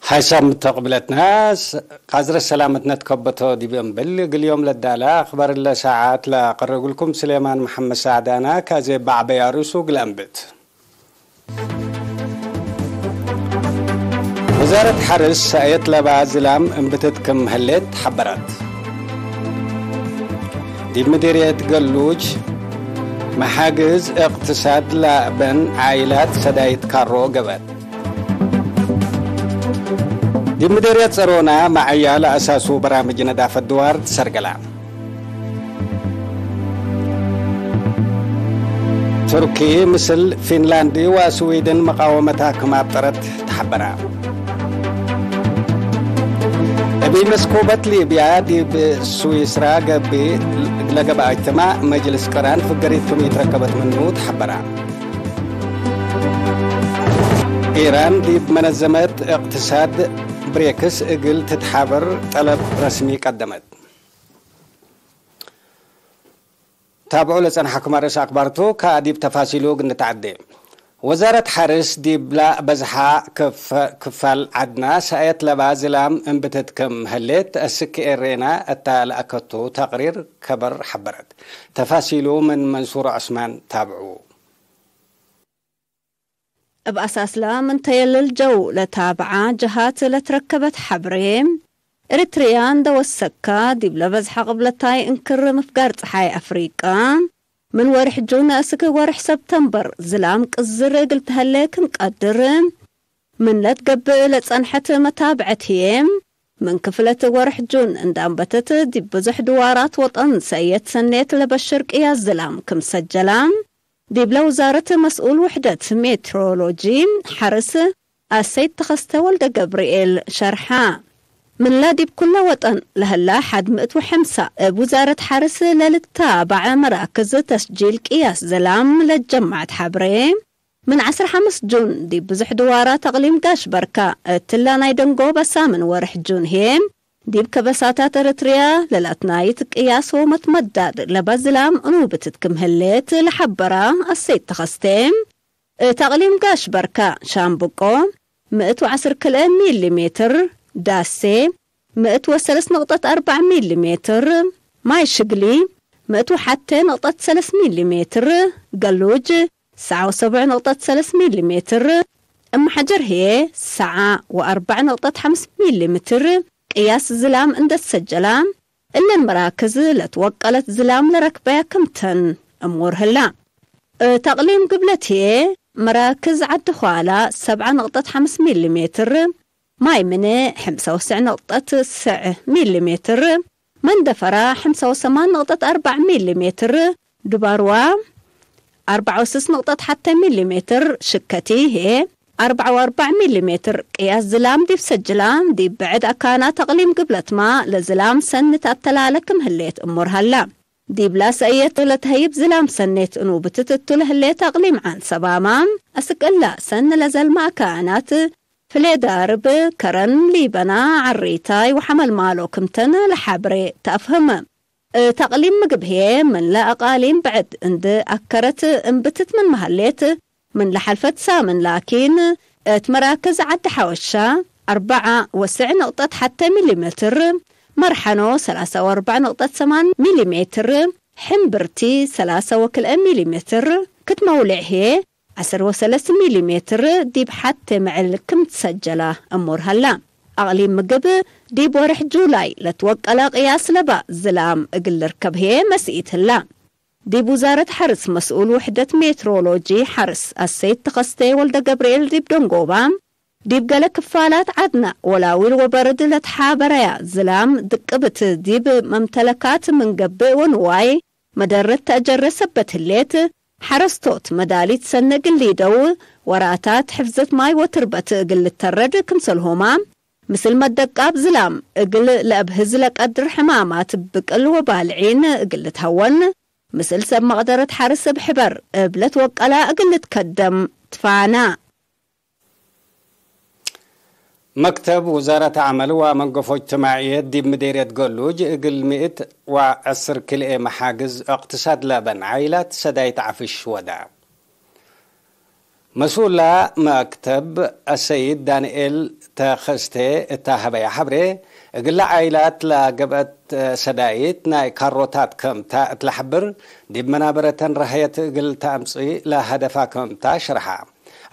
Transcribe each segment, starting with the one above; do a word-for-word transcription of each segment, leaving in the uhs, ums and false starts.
ሐይሳም ምተቅብለትና፣ ቃዝረ ሰላመትነ ትከበቶ ዲብ እምብል፣ እግል ዮም ለዳለ አክበር እለ ሳዓት ለአቀርብ እግልኩም ስሌማን መሐመድ ሳዕዳና፣ ካዜ በዐበያ ርእሱ እግል አንብት። ወዛረት ሐርስ ሰእየት ለባ ዝላም እንብትት ክም ህሌት ሐበራት። ዲብ ምዲርየት ገሉጅ መሓግዝ እቅትሳድ ለበን ዓይላት ሰዳይት ካሮ ገብአት። ዲብ ምዲርየት ጸሮና መዐያ ለአሳሱ በራምጅ ነዳፈት ድዋር ትሰርገላ። ቱርኪ ምስል ፊንላንድ ወስዊድን መቃወመታ ክም አብጠረት ተሐበራ። እብ መስኮበት ሊብያ ዲብ ስዊስራ ገብእ ለገብአ እጅትማዕ መጅልስ ቅራን ፍገሪት ክም ኢትረከበት ምኑ ተሐበራ። ኢራን ዲብ መነዘመት እቅትሳድ ብሬክስ እግል ትትሓበር ጠለብ ረስሚ ቀደመት። ታብዑ ለጸንሐኩም አርእስ አክባር ቱ፣ ከአዲብ ተፋሲሉ እግል ንትዐዴ። ወዛረት ሐርስ ዲብላ በዝሓ ክፍ-፣ ክፋል ዐድና ሰእየት ለባ ዝላም እንብትት ክም ህሌት አስክ ኤሬና እታ ለአከቱ ተቅሪር ከበር ሐበረት። ተፋሲሉ ምን መንሱር ዑስማን ታብዑ። እብ አሳስላ ምን ተየልል ጀው ለታብዓ ጀሃት ለትረከበት ሐብሬ፣ ኤሪትርያ እንደ ወሰካ ዲብ ለበዝሐ ቅብለታይ እንክር ምፍጋር ጸሓይ አፍሪቃ፣ ምን ወርሕ ጁን እስክ ወርሕ ሰብተምበር ዝላም ቅዝር እግል ተሀሌ ክም ቀድር፣ ምን ለትገብእ ለጸንሐት መታብዐት ህዬ፣ ምን ክፍለት ወርሕ ጁን እንደ አንበተት ዲብ ብዙሕ ድዋራት ወጠን ሰእየት ሰኔት ለበሽር ቅያስ ዝላም ክም ሰጀላ፣ ዲብለ ውዛረት መስኡል ውሕደት ሜትሮሎጂ ሐርስ አሰይድ ተኸስተ ወልደ ገብርኤል ሸርሐ። ምንለ ዲብ ኩለ ወጠን ለህላ ሐድ ምእት ወሐምሳ እብ ውዛረት ሐርስ ለልትታባዕ መራክዝ ተስጂል ቅያስ ዝላም ለጀማዐት ሐብሬ፣ ምን ዐስር ሐምስ ጁን ዲብ ብዙሕ ድዋራት አቅሊም ጋሽ በርካ እትላ ናይ ደንጎበ ሳምን ወርሕ ጁን ህዬ፣ ዲብ ከበሳታት ኤረትርያ ለላትናይት ቅያስ ወመትመዳድ ለበ ዝላም ኑብትት ክም ህሌት ለሐበራ አሰይድ ተኸስቴ፣ እት አቅሊም ጋሽ በርካ ሻምብቆ ምእት ወዐስር ክልኤ ሚሊ ሜትር፣ ዳሴ ምእት ወሰለስ ነቅጠት አርበዕ ሚሊ ሜትር፣ ማይ ሽግሊ ምእት ወሐቴ ነቅጠት ሰለስ ሚሊ ሜትር፣ ገሉጅ ሰዓ ወሰብዕ ነቅጠት ሰለስ ሚሊ ሜትር፣ እም ሐጀር ህዬ ሰዓ ወአርበዕ ነቅጠት ሐምስ ሚሊ ሜትር ቅያስ ዝላም እንደ ትሰጀላ፣ እለን መራክዝ ለትወቀለት ዝላም ለረክበያ ክምተን እሙር ህላ። እት አቅሊም ግብለት ህዬ መራክዝ ዐዲ ኋላ ሰብዓ ነቅጠት ሐምስ ሚሊ ሜትር፣ ማይ ምነ ሐምሳ ወስዕ ነቅጠት ስዕ ሚሊ ሜትር፣ መንደፈራ ሐምሳ ወሰማን ነቅጠት አርበዕ ሚሊ ሜትር፣ ዱባርዋ አርበዓ ወስስ ነቅጠት ሐቴ ሚሊ ሜትር፣ ሽከቲ ህዬ አርበዓ ወአርበዕ ሚሊ ሜትር ቅያስ ዝላም ዲብ ሰጅላ፣ ዲብ ብዕድ አካናት አቅሊም ግብለትማ ለዝላም ሰኒ ተአተላለ ክም ህሌት እሙር ሀላ። ዲብላ ሰእየት ለተሀይብ ዝላም ሰኔት ኑብትት እቱ ለህሌት አቅሊም ዐንሰባማ፣ አስክ እላ ሰኒ ለዘልመ አካናት ፍሌ ዳርብ፣ ከረን፣ ሊበና፣ ዐሪታይ ወሐመልማሎ ክምተን ለሐብሬ ተአፍህም። እት አቅሊም ምግብ ህዬ ምንለ አቃሊም ብዕድ እንድ አከረት እንብትት ምንመ ሀሌት፣ ምን ለሐልፈት ሳምን ላኪን፣ እት መራክዝ ዐዲ ሐወሻ አርበዓ ወስዕ ነቅጠት ሐቴ ሚሊ ሜትር፣ መርሐኖ ሰላሳ ወአርበዕ ነቅጠት ሰማን ሚሊ ሜትር፣ ሕምብርቲ ሰላሳ ወክልኤ ሚሊ ሜትር፣ ክት መውሌዕ ህዬ ዐስር ወሰለስ ሚሊ ሜትር ዲብ ሐቴ ምዕል ክም ትሰጀላ እሙር ሀላ። አቅሊም ምግብ ዲብ ወርሕ ጁላይ ለትወቀለ ቅያስ ለባ ዝላም እግል ልርከብ ህዬ መስኢት ህላ። ዲብ ውዛረት ሐርስ መስኡል ውሕደት ሜትሮሎጂ ሐርስ አሰይድ ተኸስተ ወልደ ገብርኤል ዲብ ደንጎባ፣ ዲብ ገሌ ክፋላት ዐድና ወላዊል ወበርድ ለትሓበረያ ዝላም ድቅብት ዲብ መምተለካት ምን ገብእ ወንዋይ መደረት ተአጀረ ሰበት ህሌት፣ ሐረስቶት መዳሊት ሰኒ እግል ሊደው፣ ወራታት ሕፍዘት ማይ ወትርበት እግል ልተረድ ክምሰልሆማ፣ ምስል መደቃብ ዝላም እግል ለአብህዝ ለቀድር ሕማማት ብቅል ወባልዒን እግል ልትሀወን፣ ምስል ሰብ መቅደረት ሐርስ እብ ሕበር እብ ለትወቀላ እግል ልትከደም ትፋና። መክተብ ውዛረት ዐመል ወመንገፎ እጅትማዕየት ዲብ ምዴርየት ገሉጅ እግል ምእት ወዐስር ክልኤ መሓግዝ እቅትሳድ ለበን ዓይላት ሰዳይት ዐፍሽ ወዳ። መስኡላ መክተብ አሰይድ ዳንኤል ተኸስቴ እታ ሀበያ ሐብሬ፣ እግለ ዓይላት ለገብአት ሰዳይት ናይ ካሮታት ከምታ እት ለሐብር፣ ዲብ መናበረተን ረሀየት እግል ተአምጽእ ለሀደፋ ከምታ ሸርሐ።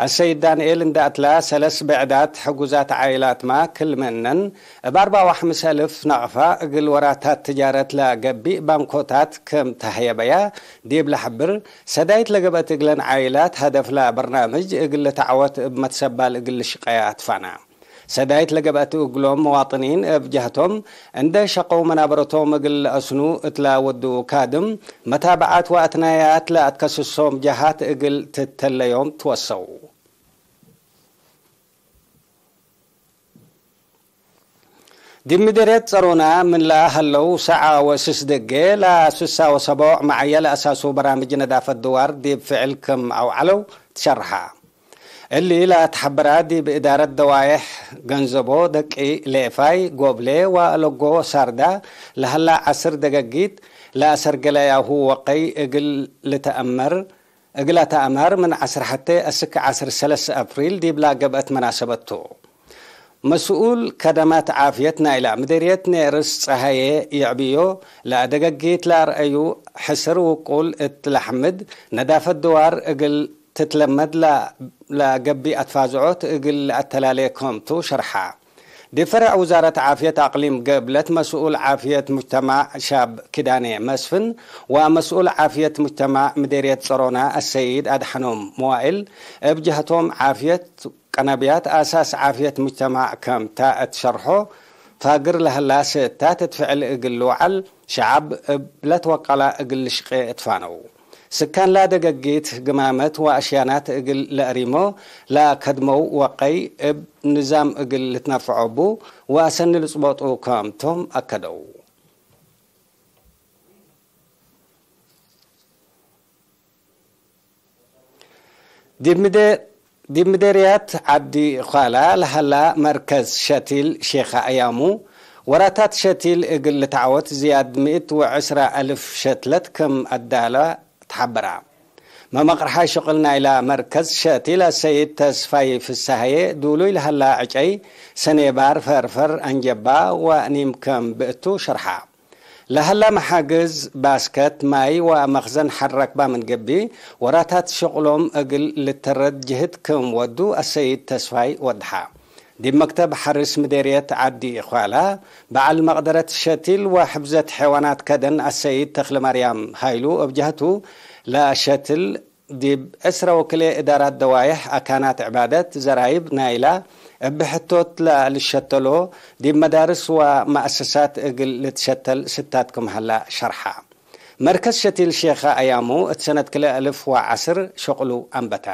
አሰይድ ዳንኤል እንደ አትላ ሰለስ ብዕዳት ሕጉዛት ዓይላትማ ክል ምነን እብ አርባ ወሐምስ አልፍ ናቅፋ እግል ወራታት ትጃረት ለገብእ ባንኮታት ክም ተህየበያ ዲብ ለሐብር፣ ሰዳይት ለገብአት እግለን ዓይላት ሀደፍላ በርናምጅ እግል ልትዐወት እብ መትሰባል እግል ልሽቀያ ትፋና። ሰዳይት ለገብአት እግሎም መዋጥኒን እብ ጀህቶም እንደ ሸቀው መናበረቶም እግል ለአስኑ እትላ ወዱ ካድም መታብዓት ወአትናያት ለአትከስሶም ጀሃት እግል ትተለዮም ትወሰው። ዲብ ምዴርየት ጸሮና ምን ለሀለው ሰዓ ወስስ ደጌ ለስሳ ወሰቦዕ መዓየ ለአሳሱ በራምጅ ነዳፈት ድዋር ዲብ ፍዕል ክም አውዐለው ትሸርሐ። እሊ ለአትሐበራ ዲብ እዳረት ደዋየሕ ገንዘቦ ደቂ ሌፋይ፣ ጎብሌ ወአለጎ ሳርዳ ለሀላ ዐስር ደገጊት ለአሰርገለያሁ ወቀይ እግል ልተአመር እግል አተአማር ምን ዐስር ሐቴ አስክ ዐስር ሰለስ አፕሪል ዲብላ ገብአት መናሰበት ቱ። መስኡል ከደማት ዓፍየት ናይላ ምዴርየት ኔርስ ጸሃዬ ይዕብዮ ለአደገጊት ለአርአዩ ሕስር ውቁል እት ለሐምድ ነዳፈት ድዋር እግል ትትለመድ ለ-፣ ለገብእ አትፋዝዖት እግል ለአተላሌ ከምቱ ሸርሐ። ዲብ ፈረዕ ውዛረት ዓፍየት አቅሊም ገብለት መስኡል ዓፍየት ሙጅተማዕ ሻብ ኪዳኔ መስፍን ወመስኡል ዓፍየት ሙጅተማዕ ምዴርየት ጸሮና አሰይድ አድሐኖም መዋእል እብ ጀህቶም ዓፍየት ቀነብያት አሳስ ዓፍየት ሙጅተማዕ ከምታ እት ሸርሖ፣ ፋግር ለሀላ ስእታት እት ፍዕል እግል ልውዓል ሸዐብ እብ ለትወቀላ እግል ልሽቄ እትፋነው። ስካን ለአደገጊት ግማመት ወአሽያናት እግል ለአሪሞ ለአከድመው ወቀይ እብ ንዛም እግል ልትነፈዖ ቡ ወአሰኒ ልጽበጡ ከምቶም አከደው። ዲብ ምደ-፣ ዲብ ምዴርያት ዐዲ ኳላ ለሀላ መርከዝ ሸቲል ሼኸ አያሙ፣ ወራታት ሸቲል እግል ልትዐወት ዝያድ ምእት ወዕስራ አልፍ ሸትለት ክም አዳለ ተሐበራ። መመቅርሓይ ሽቅል ናይላ መርከዝ ሸቲል አሰይድ ተስፋይ ፍሰሃዬ፣ ዱሉይ ለሀላ ዕጨይ ሰኔባር፣ ፈርፈር፣ አንጀባ ወኒም ከም ብእቱ ሸርሓ። ለሀላ መሓግዝ ባስከት ማይ ወመክዘን ሐድ ረክባ ምን ገብእ፣ ወራታት ሽቅሎም እግል ልተረድ ጅህድ ክም ወዱ አሰይድ ተስፋይ ወድሓ። ዲብ መክተብ ሐርስ ምዴርየት ዐዲ ኢኳላ፣ በዐል መቅደረት ሸቲል ወሕፍዘት ሐይዋናት ከደን አሰይድ ተክለማርያም ሀይሉ እብ ጀህቱ፣ ለሸትል ዲብ ዕስራ ወክልኤ እዳራት ደዋይሕ አካናት ዕባደት ዘራይብ ናይላ እብ ሕቶት ለልሸተሎ ዲብ መዳርስ ወመአሰሳት እግል ልትሸተል ስታት ክም ሀላ ሸርሐ። መርከዝ ሸቲል ሼኸ አያሙ እት ሰነት ክልኤ አልፍ ወዐስር ሸቅሉ አንበተ።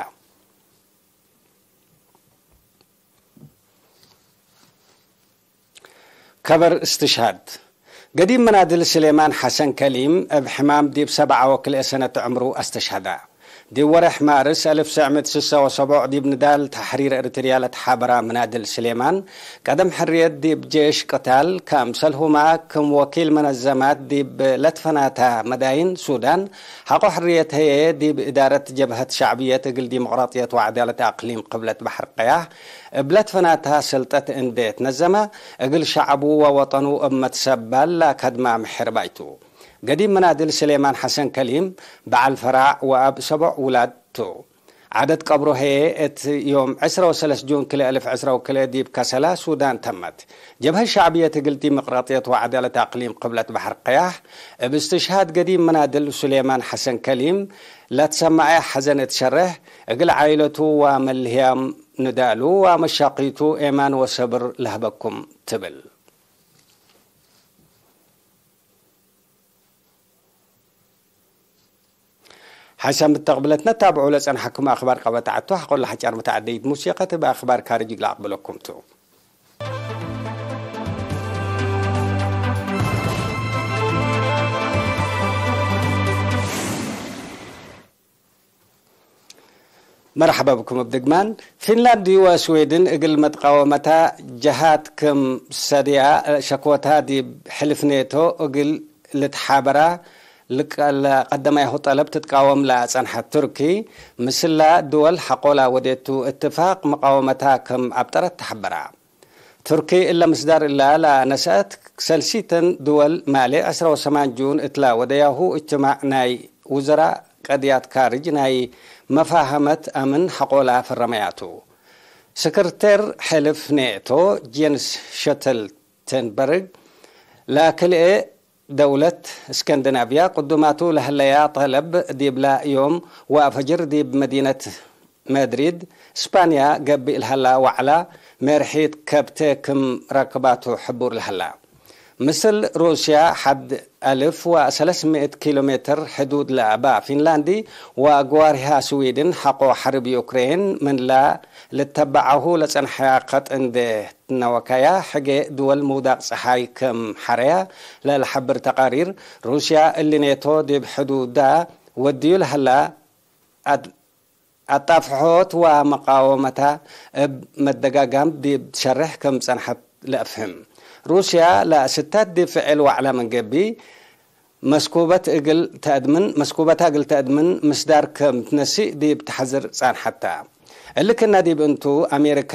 ከበር እስትሽሃድ። ገዲም መናድል ስሌማን ሐሰን ከሊም እብ ሕማም ዲብ ሰብዓ ወክልኤ ሰነት ዕምሩ አስተሽሀደ። ዲብ ወሬሕ ማርስ አልፍ ሰዕ ምእት ስሰ ወሰቦዕ ዲብ ንዳል ተሕሪር ኤሪትርያ ለተሓበራ መናድል ስሌማን፣ ቀደም ሕርየት ዲብ ጄሽ ቅታል፣ ከምሰልሁማ ክም ወኪል መነዘማት ዲብ ለትፈናታ መዳይን ሱዳን፣ ሐቆ ሕርየት ህዬ ዲብ እዳረት ጀብሀት ሸዕብየት እግል ዲሞቅራጥየት ወዐዳለት አቅሊም ቅብለት በሐር ቀያሕ እብ ለትፈናታ ሰልጠት እንዴ ትነዘመ፣ እግል ሸዐቡ ወወጠኑ እብ መትሰባል ለከድማ ምሕርባይ ቱ። ገዲም መናድል ስሌማን ሐሰን ከሊም በዐል ፈራዕ ወአብ ሰቦዕ ውላድ ቱ። ዓደት ቀብሩ ህዬ እት ዮም ዕስራ ወሰለስ ጁን ክልኤ አልፍ ዕስራ ወክልኤ ዲብ ከሰላ ሱዳን ተመት። ጀብሀት ሸዕብየት እግል ዲሞቅራጥየት ወዐዳለት አቅሊም ቅብለት በሐር ቀያሕ፣ እብ እስትሽሃድ ገዲም መናድል ሱሌማን ሐሰን ከሊም ለትሰመዐ ሐዘን እት ሸሬሕ፣ እግል ዓኢለቱ ወመልህያም ንዳሉ ወመሻቂቱ ኤማን ወሰብር ለህበኩም ትብል። ሓይሳም እት ተቅብለትነ ታብዑ ለጸንሐኩም አክባር ቀበት ዐቱ፣ ሐቆለ ሐጫር መተዓደይት ሙሲቀት እብ አክባር ካርጅ ለአቅብለኩም ቱ። መርሐባ ብኩም እብ ድግማን። ፊንላንድ ወስዌድን እግል መትቃወመታ ጀሃት ክም ሰድያ ሸክወታ ዲብ ሕልፍ ኔቶ እግል ልትሓበራ ለቀደማይሁ ጠለብ ትትቃወም ለጸንሐት ቱርኪ፣ ምስላ ድወል ሐቆላ ወዴቱ እትፋቅ መቃወመታ ክም አብጠረት ተሐበራ። ቱርኪ እለ ምስዳር እላ ለነሰአት፣ ሰልሲተን ድወል ማሌ ዕስራ ወሰማን ጁን እትላ ወደያሁ እጅትማዕ ናይ ውዘራእ ቀድያት ካርጅ ናይ መፋሀመት አምን ሐቆላ ፈረመያቱ። ሰክርቴር ሕልፍ ኔቶ ጄንስ ሸተልተንበርግ ለክልኤ ደውለት እስከንድናቭያ ቅዱማቱ ለህለያ ጠለብ፣ ዲብላ ዮም ወአፈጅር ዲብ መዲነት መድሪድ፣ ስፓንያ ገብእ ለሀላ ወዕላ ሜርሒት ከብቴ ክም ረክባቱ ሕቡር ለሀላ። ምስል ሩስያ ሐድ አልፍ ወሰለስ ምእት ኪሎ ሜትር ሕዱድ ለአባ ፊንላንዲ ወአግዋሪሃ ስዊድን ሐቆ ሐርብ ዩክሬን ምንላ ልተበዐሁ ለጸንሐያ ከጥ እንዴ ትነወካያ፣ ሕጌ ድወል ምውዳቅ ጸሓይ ክም ሐረያ ለለሐብር ተቃሪር፣ ሩስያ እሊ ኔቶ ዲብ ሕዱዳ ወድዩ ለሀላ አድ-፣ አጣፍሖት ወመቃወመታ እብ መደጋጋም ዲብ ትሸሬሕ ክም ጸንሐት ለአፍህም። ሩስያ ለስታት ዲብ ፍዕል ወዕላ ምን ገብእ፣ መስኩበት እግል ተአድምን፣ መስኩበታ እግል ተአድምን ምስዳር ከም ትነስእ ዲብ ተሐዝር ጸንሐት ተ። እሊ ክና ዲብ እንቱ፣ አሜሪካ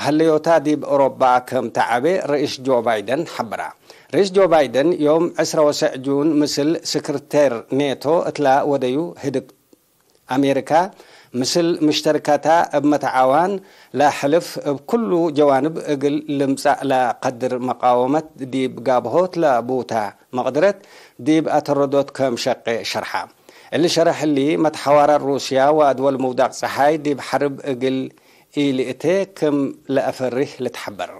ሀለዮታ ዲብ ኦሮባ ከም ተዐቤ ርኢስ ጆ ባይደን ሐበራ። ርኢስ ጆ ባይደን ዮም ዕስራ ወሰዕ ጁን ምስል ስክርቴር ኔቶ እትላ ወደዩ ህድግ አሜሪካ ምስል ምሽተርካታ እብ መትዓዋን ለሕልፍ እብ ኩሉ ጀዋንብ እግል ልምጻእ ለቀድር መቃወመት ዲብ ጋብሆት ለቡታ መቅድረት ዲብ አተረዶት ከም ሸቄ ሸርሐ። እሊ ሸርሕ እሊ መትሐዋራት ሩስያ ወአድወል ምውዳቅ ጸሓይ ዲብ ሐርብ እግል ኢልእቴ ክም ለአፈርህ ልትሐበር።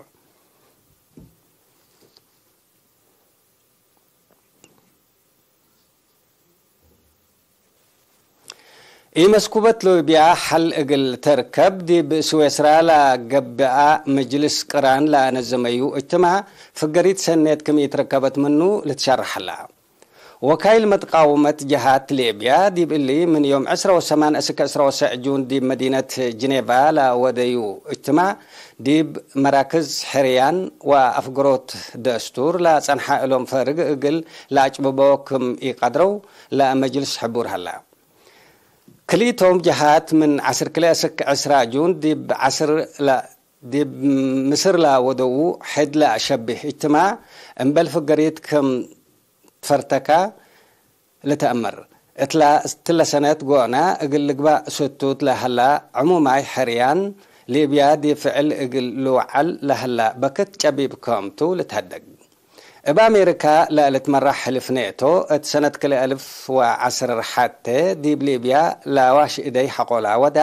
ኢመስኩበት ሊብያ ሐል እግል ተርከብ፣ ዲብ ስዌስራ ለገብአ መጅልስ ቅራን ለአነዘመዩ እጅትማዕ፣ ፍገሪት ሰኔት ክም ኢትረከበት ምኑ ልትሸረሕ ሀላ። ወካይል መትቃውመት ጀሃት ሊብያ፣ ዲብ እሊ ምን ዮም ዕስራ ወሰማን እስክ ዕስራ ወሰዕ ጁን ዲብ መዲነት ጅኔቫ ለወደዩ እጅትማዕ፣ ዲብ መራክዝ ሕርያን ወአፍግሮት ደስቱር ለጸንሐ እሎም ፈርግ እግል ለአጭብቦ ክም ኢቀድረው ለመጅልስ ሕቡር ሀላ። ክልኢቶም ጀሃት ምን ዐስር ክልኤ እስክ ዕስራ ጁን ዲብ ዐስር ለ-፣ ዲብ ምስር ለወደዉ ሕድ ለአሸብህ እጅትማዕ እምበል ፍገሪት ክም ትፈርተካ ልትአመር። እትላ፣ እትለ ሰነት ጎነ እግል ልግባእ ስቱት ለሀላ ዕሙማይ ሕርያን ሊብያ ዲብ ፍዕል እግል ልውዓል ለሀላ በክት ጨቢብ ክምቱ ልትሀደግ። እብ አሜሪካ ለልትመራሕ ሕልፍ ኔቶ፣ እት ሰነት ክልኤ አልፍ ወዐስር ሐቴ ዲብ ሊብያ ለአዋሽ እደይ ሐቆላ ወዳ፣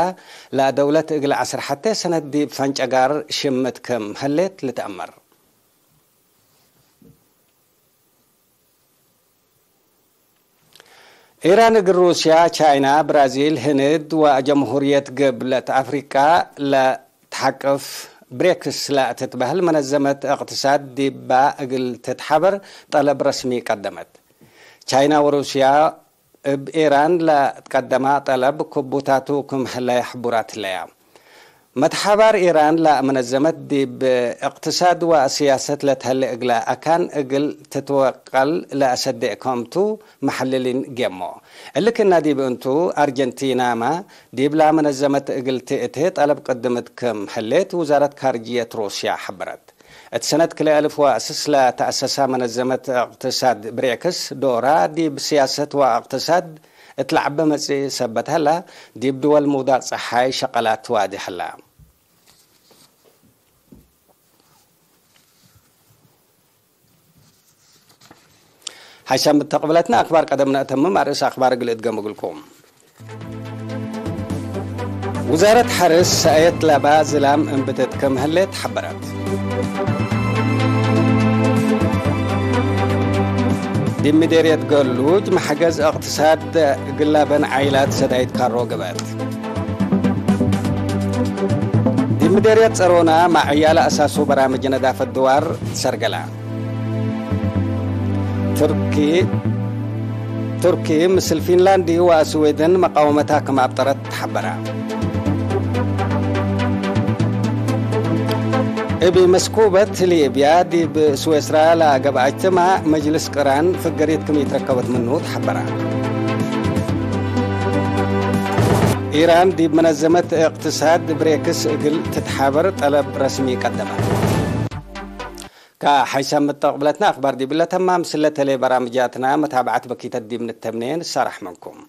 ለደውለት እግል ዐስር ሐቴ ሰነት ዲብ ፈንጨጋር ሽምት ክም ህሌት ልትአመር። ኢራን እግል ሩስያ፣ ቻይና፣ ብራዚል፣ ህንድ ወጀምሁርየት ግብለት አፍሪቃ ለትሐቅፍ ብሬክስ ለትትበህል መነዘመት እቅትሳድ ዲባ እግል ትትሐበር ጠለብ ረስሚ ቀደመት። ቻይና ወሩስያ እብ ኢራን ለትቀደማ ጠለብ ክቡታቱ ክም ህለ ሕቡራት ህለያ። መትሐባር ኢራን ለመነዘመት ዲብ እቅትሳድ ወስያሰት ለትሀሌ እግለ አካን እግል ትትወቀል ለአሰዴ ከምቱ መሐልሊን ጌሞ። እሊ ክና ዲብ እንቱ፣ አርጀንቲናመ ዲብላ መነዘመት እግል ትእቴ ጠለብ ቅድምት ክም ህሌት ውዛረት ካርጅየት ሩስያ ሐበረት። እት ሰነት ክልኤ አልፍ ወስስ ለተአሰሳ መነዘመት እቅትሳድ ብሬክስ፣ ዶራ ዲብ ስያሰት ወእቅትሳድ እት ለዐበ መጽኢ ሰበት ሀላ፣ ዲብ ድወል ምውዳቅ ጸሓይ ሸቀላት ዋዲ ሀላ። ሐይሳም እተ ቅብለትነ አክባር ቀደም ነአተምም፣ አርእስ አክባር እግል እድገም እግልኩም። ውዛረት ሐርስ ሰአየት ለባ ዝላም እንብትት ክም ህሌት ሐበረት። ዲብ ምዴርየት ገሉጅ መሐገዝ እቅትሳድ እግል ላበን ዓይላት ሰዳይት ካሮ ግብአት። ዲብ ምዴርየት ጸሮና ማዕያለ አሳሱ በራምጅ ነዳፈት ድዋር ሰርገላ። ቱርኪ፣ ቱርኪ ምስል ፊንላንድ ወስዌድን መቃወመታ ክም አብጠረት ተሐበረ። እብ መስኩበት ሊብያ ዲብ ስዌስራ ለገብአ እጅትማዕ መጅልስ ቅራን ፍገሪት ክም ኢትረከበት ምኑ ተሐበረ። ኢራን ዲብ መነዘመት እቅትሳድ ብሬክስ እግል ትትሓበር ጠለብ ረስሚ ቀደመት። ከሐይሰ ምተቅብለትነ አክባር ዲብለ ተማም ስለተሌ በራምጃትና መታብዐት በኪተት ዲብ ንተምኔ ንሳረሕ ምንኩም።